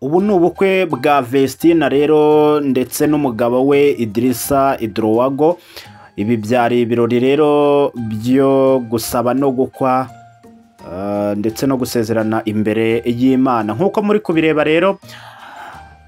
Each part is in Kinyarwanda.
Ubu ni ubukwe bwa Vestine rero ndetse n'umugabo we Idrissa Ouedraogo. Ibi byari ibirori rero byo gusaba no gukwa ndetse no gusezerana imbere y'Imana. Nk'uko muri kubireba rero,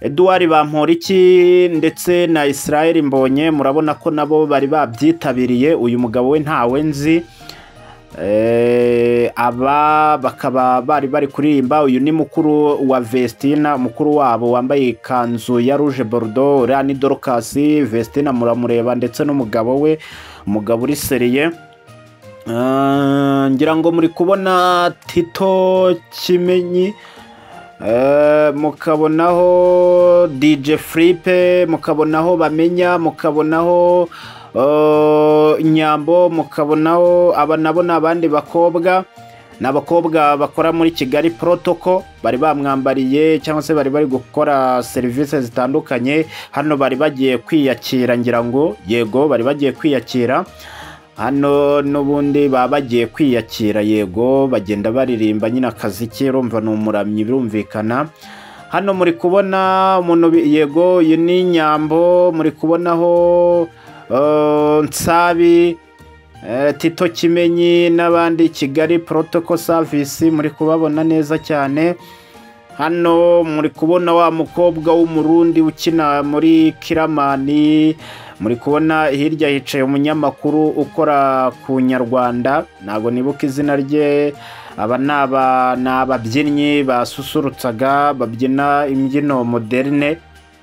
Edouard Bamporiki ndetse na Israel Mbonye murabona ko nabo bari babyitabiriye. Uyu mugabo we ntawe nzi. Aba bakaba bari bari kuririmba. Uyu ni mukuru wa Vestina, mukuru wabo wambaye ikanzu ya rouge bordeaux. Uriya ni Dorcas. Vestina muramureba ndetse n'umugabo we, umugabo uri sérieux. Ngira ngo muri kubona Tito Kimenyi, mukabonaho DJ Fripe, mukabonaho Bamenya, mukabonaho Nyambo, mukabonaho aba nabo ni abandi bakobwa, ni abakobwa bakora muri Kigali Protocol, bari bamwambariye cyangwa se bari bari gukora serivisi zitandukanye. Hano bari bagiye kwiyakira, ngira ngo yego bari bagiye kwiyakira. Hano n'ubundi baba bagiye kwiyakira, yego bagenda baririmba nyine akaziki, urumva ni umuramyi birumvikana. Hano muri kubona umuntu, yego uyu ni Nyambo, muri kubonaho Nsabi, Tito Kimenyi n'abandi, Kigali Protocol Service muri kubabona neza cyane. Hano muri kubona wa mukobwa w'Umurundi ukina muri Kiramani. Muri kubona hirya hicaye umunyamakuru ukora ku Nyarwanda, ntabwo nibuka izina rye. Aba ni ababyinnyi basusurutsaga, babyina imbyino moderne.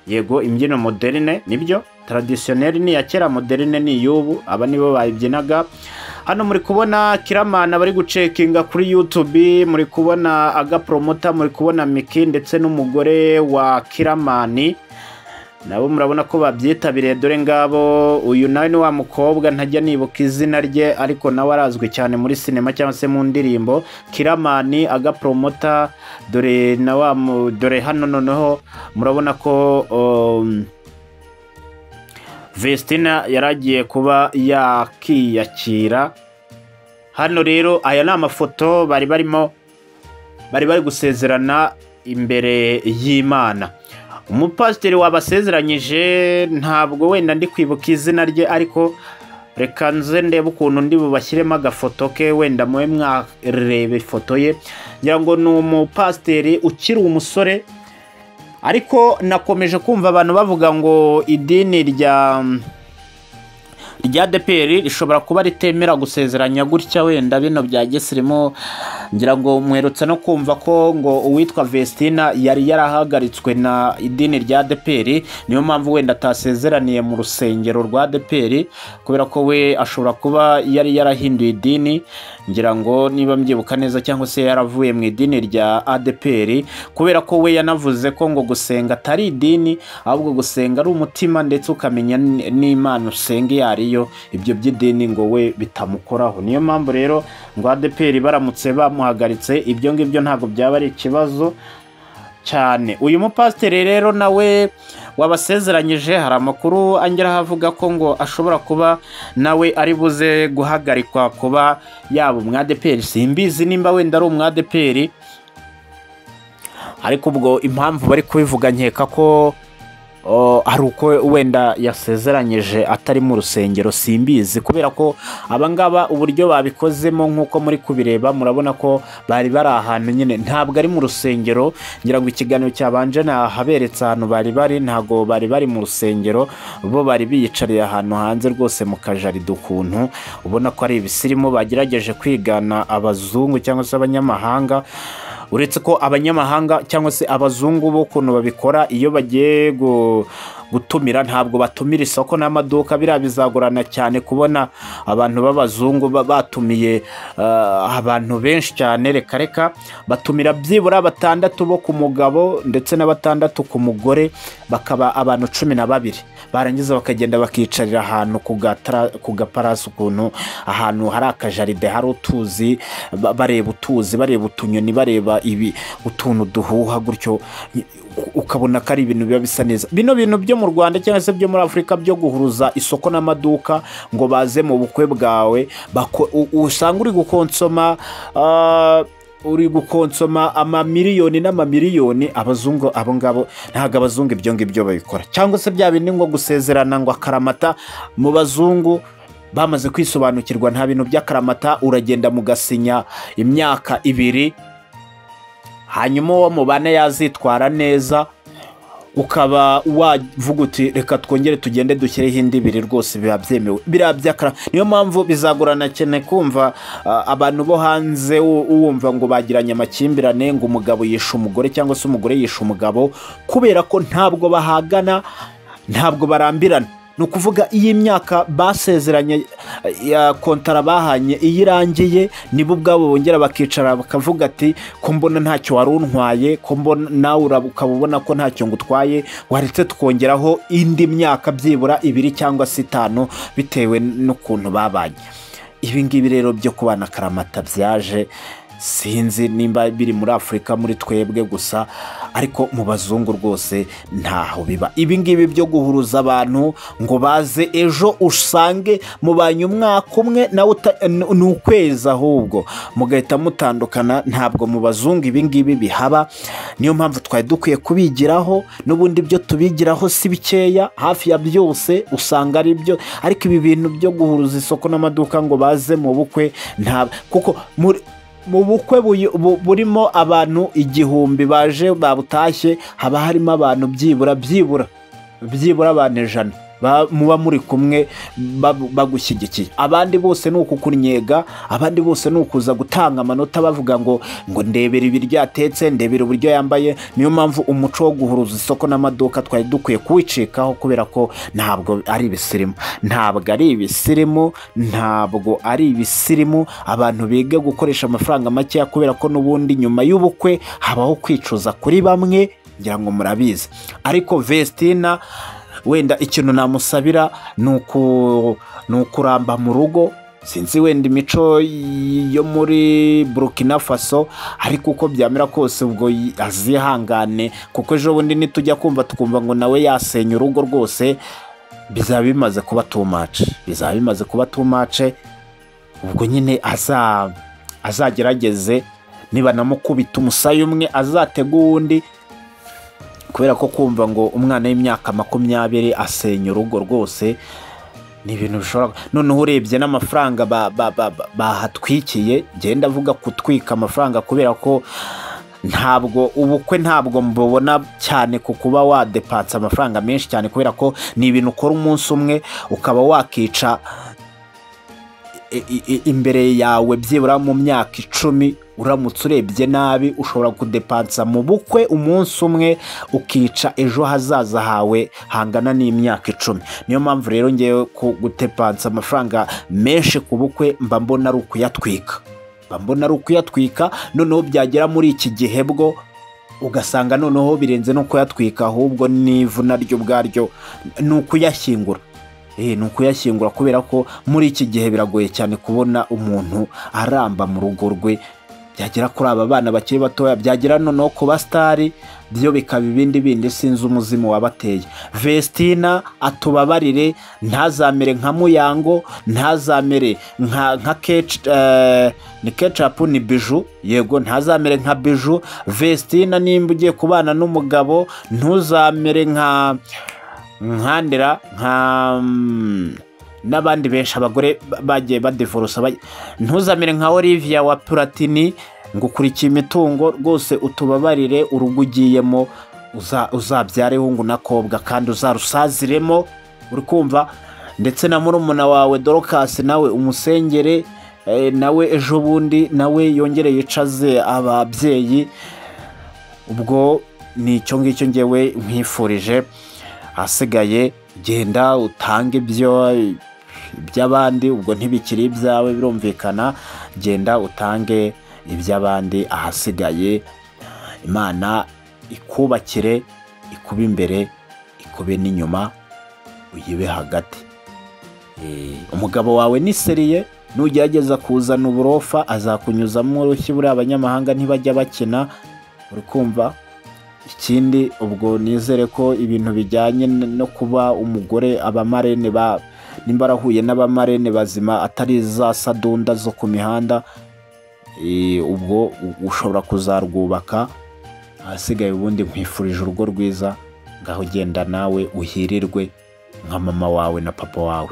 Yego, imbyino moderne nibyo, traditionnel ni iya kera, moderne ni iy'ubu. Aba nibo bayibyinaga. Hano muri kubona Kiramana bari gucekinga kuri YouTube, muri kubona Agapromota, muri kubona Miki ndetse n'umugore wa Kiramani, nabo murabona ko babyitabiriye. Dore ngabo, uyu nawe ni wa mukobwa ntajya nibuka izina rye, ariko nawe arazwi cyane muri sinema cyangwa se mu ndirimbo. Kiramani, Agapromota, dore na wa dore hano noneho murabona ko Vestina yaragiye kuba yakiyakira. Hano rero aya ni amafoto bari barimo, bari bari gusezerana imbere y'Imana. Umupasiteri wabasezeranyije ntabwo wenda ndi kwibuka izina rye, ariko reka nze ndebe ukuntu ndi bubashyiremo agafoto ke, wenda mube mwareba ifoto ye. Ngira ngo ni umupasiteri ukiri umusore, ariko nakomeje kumva abantu bavuga ngo idini rya ADEPR rishobora kuba ritemera gusezeranya gutya wenda bino bya gisirimu. Ngira ngo mwerutse no kumva ko ngo uwitwa Vestina yari yarahagaritswe na idini rya ADEPR, niyo mpamvu wenda atasezeraniye mu rusengero rwa ADEPR, kubera ko we ashobora kuba yari yarahinduye idini, ngira ngo niba mbyibuka neza, cyangwa se yaravuye mu idini rya ADEPR, kubera ko we yanavuze ko ngo gusenga atari idini, ahubwo gusenga ari umutima, ndetse ukamenya n'Imana usenga iyo ariyo. Ibyo by'idini ngo we bitamukoraho. Niyo mpamvu rero ngo ADEPR baramutse bamuhagaritse, ibyo ngibyo ntabwo byaba ari ikibazo cyane. Uyu mupasiteri rero nawe wabasezeranyije, hari amakuru angeraho avuga ko ngo ashobora kuba nawe ari buze guhagarikwa kuba yaba umwadeperi. Simbizi nimba wenda ari umwadeperi, ariko ubwo impamvu bari kubivuga nkeka ko ari uko wenda yasezeranyije atari mu rusengero, simbizi, kubera ko abangaba uburyo babikozemo nk'uko muri kubireba, murabona ko bari bari ahantu nyine ntabwo ari mu rusengero. Ngira ngo ikiganiro cyabanje nahaberetse ahantu bari bari, ntabwo bari bari mu rusengero, bo bari biyicariye ahantu hanze rwose mu kajaride, ukuntu ubona ko ari ibisirimu, bagerageje kwigana abazungu cyangwa se abanyamahanga. Uretse ko abanyamahanga cyangwa se abazungu bo ukuntu babikora, iyo bagiye gutumira ntabwo batumira isoko n'amaduka. Biriya bizagorana cyane kubona abantu b'abazungu batumiye abantu benshi cyane. Reka reka, batumira byibura batandatu bo ku mugabo ndetse na batandatu ku mugore, bakaba abantu 12. Barangiza bakagenda bakicarira ahantu ku gaparasi, ukuntu ahantu hari akajaride, hari utuzi, bareba utuzi, bareba utunyoni, bareba ibi utuntu duhuha gutyo, ukabona ko ari ibintu biba bisa neza. Bino bintu byo mu Rwanda cyangwa se byo muri Afurika byo guhuruza isoko n'amaduka ngo baze mu bukwe bwawe, usanga uri gukonsoma uri gukonsoma amamiliyoni n'amamiliyoni. Abazungu abo ngabo ntabwo abazungu ibyo ngibyo babikora, cyangwa se bya bindi ngo gusezerana ngo akaramata. Mu bazungu bamaze kwisobanukirwa, nta bintu by'akaramata. Uragenda mugasinya imyaka 2, hanyuma uwo mubana yazitwara neza ukaba wavuga uti reka twongere tugende dushyireho indi 2, rwose biba byemewe. Biriya by'akara niyo mpamvu bizagorana cyane kumva abantu bo hanze wumva ngo bagiranye amakimbirane, ngo umugabo yishe umugore cyangwa se umugore yishe umugabo, kubera ko ntabwo bahagana, ntabwo barambirana. Ni ukuvuga iyi myaka basezeranye ya kontara bahanye iyo irangiye, nibo ubwabo bongera bakicara bakavuga ati ko mbona ntacyo wari untwaye, ko mbona nawe ukaba ubona ko ntacyo ngutwaye, waretse tukongeraho indi myaka byibura 2 cyangwa se 5 bitewe n'ukuntu babanye. Ibi ngibi rero byo kubana akaramata byaje, sinzi nimba biri muri Afurika muri twebwe gusa, ariko mu bazungu rwose ntaho biba. Ibi ngibi byo guhuruza abantu ngo baze ejo usange mubanye umwaka umwe nawe ni ukwezi ahubwo mugahita mutandukana, ntabwo mu bazungu ibi ngibi bihaba. Niyo mpamvu twari dukwiye kubigiraho, n'ubundi byo tubigiraho si bikeya, hafi ya byose usanga ari byo. Ariko ibi bintu byo guhuruza isoko n'amaduka ngo baze mu bukwe, nta kuko mu bukwe burimo abantu 1000 baje babutashye, haba harimo abantu byibura abantu 100 muba muri kumwe bagushyigikiye. Abandi bose ni ukukunyega, abandi bose ni ukuza gutanga amanota bavuga ngo ndebera ibiryo yatetse, ndebera uburyo yambaye. Niyo mpamvu umuco wo guhuruza isoko n'amaduka twari dukwiye kuwicikaho, kubera ko ntabwo ari ibisirimu, ntabwo ari ibisirimu, ntabwo ari ibisirimu. Abantu biga gukoresha amafaranga makeya, kubera ko n'ubundi nyuma y'ubukwe habaho kwicuza kuri bamwe, ngira ngo murabizi. Ariko Vestina wenda ikintu namusabira ni ukuramba mu rugo. Sinzi wenda imico yo muri Burkina Faso, ariko uko byamera kose ubwo azihangane, kuko ejo bundi nitujya kumva tukumva ngo nawe yasenya urugo rwose, bizaba bimaze kuba too much, bizaba bimaze kuba too much. Ubwo nyine azagerageze, niba namukubita umusaya umwe azatega uwundi, kubera ko kumva ngo umwana w'imyaka 20 asenya urugo rwose ni ibintu bishobora. Noneho urebye n'amafaranga bahatwikiye, genda avuga kutwika amafaranga, kubera ko ntabwo ubukwe ntabwo mbubona cyane ku kuba wadepatsa amafaranga menshi cyane, kubera ko ni ibintu ukora umunsi umwe ukaba wakica imbere yawe byibura mu myaka 10. Uramutse urebye nabi ushobora kudepansa mu bukwe umunsi umwe ukica ejo hazaza hawe hangana n'imyaka 10. Niyo mpamvu rero ngewe gutepansa amafaranga menshi ku bukwe mba mbona ari ukuyatwika, mba mbona ari ukuyatwika. Noneho byagera muri iki gihe bwo ugasanga noneho birenze no kuyatwika, ahubwo n'ivu naryo ubwaryo ni ukuyashyingura. Ni ukuyashyingura, kubera ko muri iki gihe biragoye cyane kubona umuntu aramba mu rugo rwe. Byagera kuri aba bana bakiri batoya, byagera noneho ku basitari, byo bikaba ibindi bindi, sinzi umuzimu wabateye. Vestina atubabarire, ntazamere nka Muyango, ntazamere nka ni Ketchup, ni Biju, yego ntazamere nka Biju. Vestina nimba ugiye kubana n'umugabo ntuzamere nka nkandera nka n'abandi benshi abagore bagiye badivorusa, ntuzamere nka Olivia wa Platini ngo ukurikiye imitungo. Rwose utubabarire, urugo ugiyemo uzabyareho ngo unakobwa kandi uzarusaziremo, uri kumva. Ndetse na murumuna wawe Dorcas nawe umusengere, nawe ejo bundi nawe yongere yicaze ababyeyi. Ubwo ni icyo ngicyo ngewe nkwifurije. Asigaye genda utange ibyo iby'abandi, ubwo ntibikiri ibyawe birumvikana, genda utange iby'abandi. Ahasigaye Imana ikubakire, ikube imbere, ikube n'inyuma, uyibe hagati. Umugabo wawe ni seriye, nugerageza kuzana uburofa azakunyuzamo urushyi, buriya abanyamahanga ntibajya bakina, uri kumva. Ikindi ubwo nizere ko ibintu bijyanye no kuba umugore abamarene nimba arahuye n'abamarene bazima, atari za sadunda zo ku mihanda, Ubwo ushobora kuzarwubaka. Ahasigaye ubundi nkwifurije urugo rwiza. Ngaho genda nawe uhirirwe nka mama wawe na papa wawe.